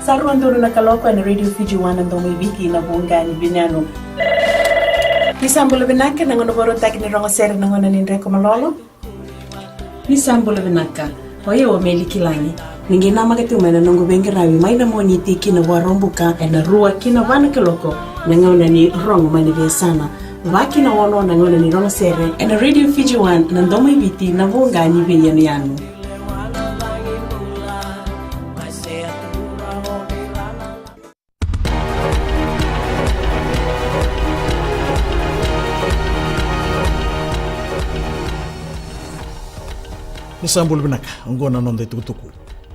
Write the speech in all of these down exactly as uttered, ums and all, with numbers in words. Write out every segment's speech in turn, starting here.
Sa rua donu na kaloko ena Radio Fiji One, na domo i Viti, na vuqa ni veiyanuyanu. Ni sa bula vinaka, na gauna vakarautaki ni rogo sere, na gauna ni dreko malolo. Ni sa bula vinaka. O yau o Meli Kilagi. Ni qai namaka tiko mai na noqu veiqaravi mai na Moniti ki na Vakaraubuka ena rua ki na va na kaloko, na gauna ni rogo mai na veiyasana. Va ki na ono na gauna ni rogo sere ena Radio Fiji One, na domo i Viti, na vuqa ni veiyanuyanu. Ni sa bula vinaka, oqo na noda itukutuku.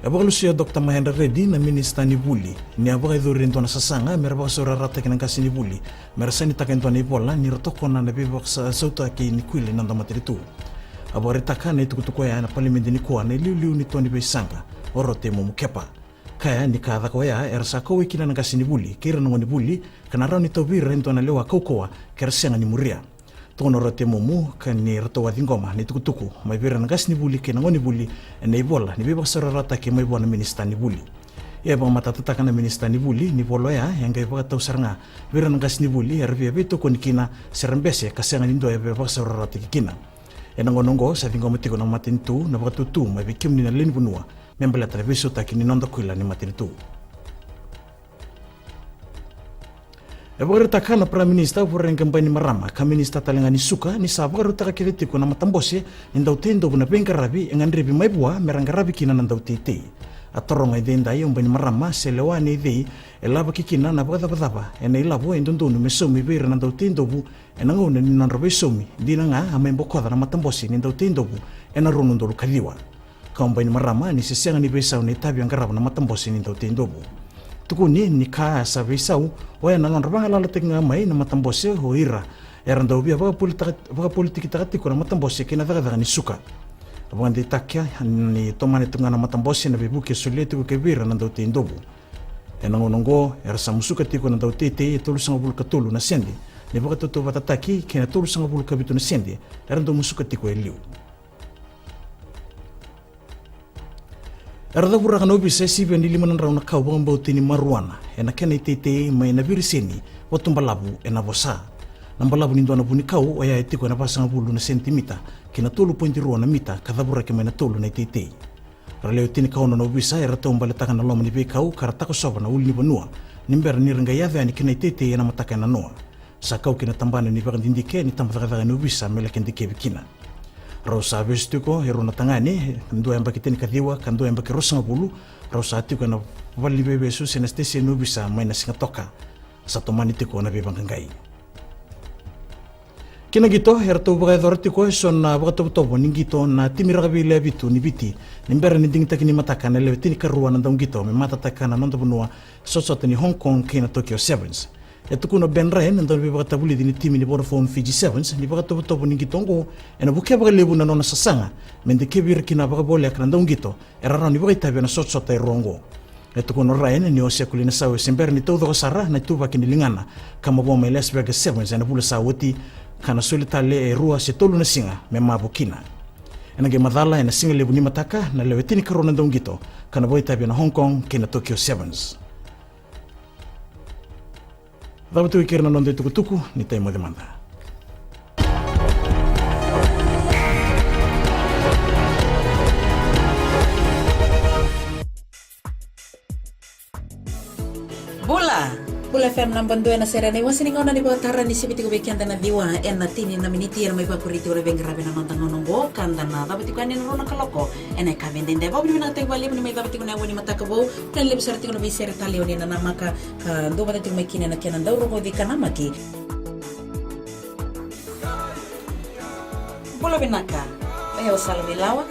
E vakalusia o Doctor Mahendra Reddy na minisita ni vuli ni a vakayacori e dua na sasaga me ra vakasaurarataki na qasenivuli me ra sainitaka e dua na ivola ni ra tokona na veivakasautaki ni kuila ni noda matanitu. A vakaraitaka na itukutuku oya ena palimedi nikua na iliuliu ni tua ni veisaqa, o Rotemu Mukepa. Kaya ni ka caka oya era sa kauwai kina na qasenivuli kei ira na gonevuli, ka na rawa ni tauvi ira e dua na lewa kaukauwa ke ra sega ni muria. Tukuna o Rotemu Mukepa ni ratou a ciqoma na itukutuku mai vei ira na qasenivuli kei na gonevuli ena ivola ni veivakasaurarataki mai vua na minisita ni vuli. Ia e vakamatatataka na minisita ni vuli ni ivola oya e qai vakatau sara ga vei ira na qasenivuli era via veitokoni kina se ra bese ka sega ni dua e via vakasaurarataki kina. Ena gauna oqo sa ciqoma tiko na matanitu na vakatutu mai vei kemuni na lewe ni vanua me baleta na veisautaki ni noda kuila ni matanitu. E vakaraitaka na Prime Minister Voreqe Bainimarama ka minisita tale ga ni suka ni sa vakarautaka kece tiko na matabose ni dauteidovu na veiqaravi e gadrevi mai vua me ra qaravi kina na dauteitei. A taroga edaidai o Bainimarama se lewa nei cei e lavaki kina na vakacavacava ena ilavo e dodonu me saumi vei ira na dauteidovu ena gauna ni nodra veisaumi, dina ga a mai bokoca na matabose ni dauteidovu ena rua na udolu ka ciwa. Kaya o Bainimarama ni se sega ni veisau na itavi e qarava na matabose ni dauteidovu. Tukuni ni ka sa veisau oya na nodra vagalalataki ga mai na matabose o ira era dau via vakapolitaka-, vakapolitikitaka tiko na matabose kei na cakacaka ni suka. A vakadeitaka ni tomana tiko ga na matabose na veivuke e solia tiko kei vei ira na dauteidovu. Ena gauna oqo era sa musuka tiko na dauteitei e tolusagavulu ka tolu na sede ni vakatautauvatataki kei na tolusagavulu ka vitu na sede era dau musuka tiko e liu. Era cavuraka na ovisa e sivia ni lima na drau na kau vakabauti ni maruana ena kena iteitei mai na Viriseni, Vatubalavu ena vosa. Na balavu ni dua na vunikau oya e tiko ena vasagavulu na senitimita ki na tolu poidi rua na mita ka cavuraki mai na tolu na iteitei. Ra lewe tinikaono na ovisa era taubaletaka na loma ni veikau ka ra takosova na ulunivanua ni bera ni ra qai yaco yani ki na iteitei ena mataka enanoa. Sa kau ki na tabana ni vakadidike ni tabacakacaka ni ovisa me laki dikevi kina. Rau sa vesu tiko e rua na tagane, dua yabaki tinikaciwa ka dua yabaki ruasagavulu, rau sa tiko ena valeniveivesu se na siteseni ni ovisa mai na Sigatoka. Sa tomani tiko na veivaqaqai. Ki na qito, eratou vakayacora tiko eso na vakatovotovo ni qito na timi rakavi lewe vitu ni Viti ni bera ni digitaki ni mataka na lewe tinikarua na dauqito me matataka na noda vanua, sotasota ni Hong Kong kei na Tokyo Sevens. E tukuna o Ben Ryan, na daunivakatavulici ni timi ni Vodafone Fiji Sevens, ni vakatovotovo ni qito oqo ena vukea vakalevu na nona sasaga me dikevi ira kina vakavoleka na dauqito era rawa ni vakaitavi ena sotasota e rua oqo. E tukuna o Ryan ni o Seku Linasau e se bera ni taucoko sara na ituvaki ni ligana ka mavoa mai Las Vegas Sevens ena vula sa oti, ka na soli tale e rua se tolu na siga me mavo kina. Ena qai macala ena sigalevu ni mataka na lewe tinikarua na dauqito ka na vakaitavi ena Hong Kong kei na Tokyo Sevens. Cava tu i keri na noda itukutuku, ni tai moce mada. Bula! Bula F M naba dua ena sere ena iwase ni gauna ni vakatara ni sivi tiko vei keda na ciwa ena tini na miniti ena mai vakuri tiko na veiqaravi ena noda gauna oqo ka da na cava tiko yani ena rua na kaloko ena yakavi edaidai. Vakavinavinakataki vakalevu ni mai cava tiko na yawa ni mataka vou. Ka levu sara tiko na veisere talei o ni na namaka ka dua vata tiko mai kina ena kena dau rogoci ka namaki. Bula vinaka. O yau Sala Vilawa.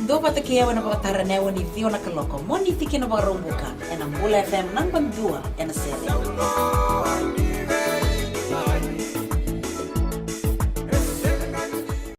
Dua vata kei au ena vakatara ena yawa ni ciwa na kaloko Moniti ki na Vakaraubuka ena Bula F M naba dua ena sere.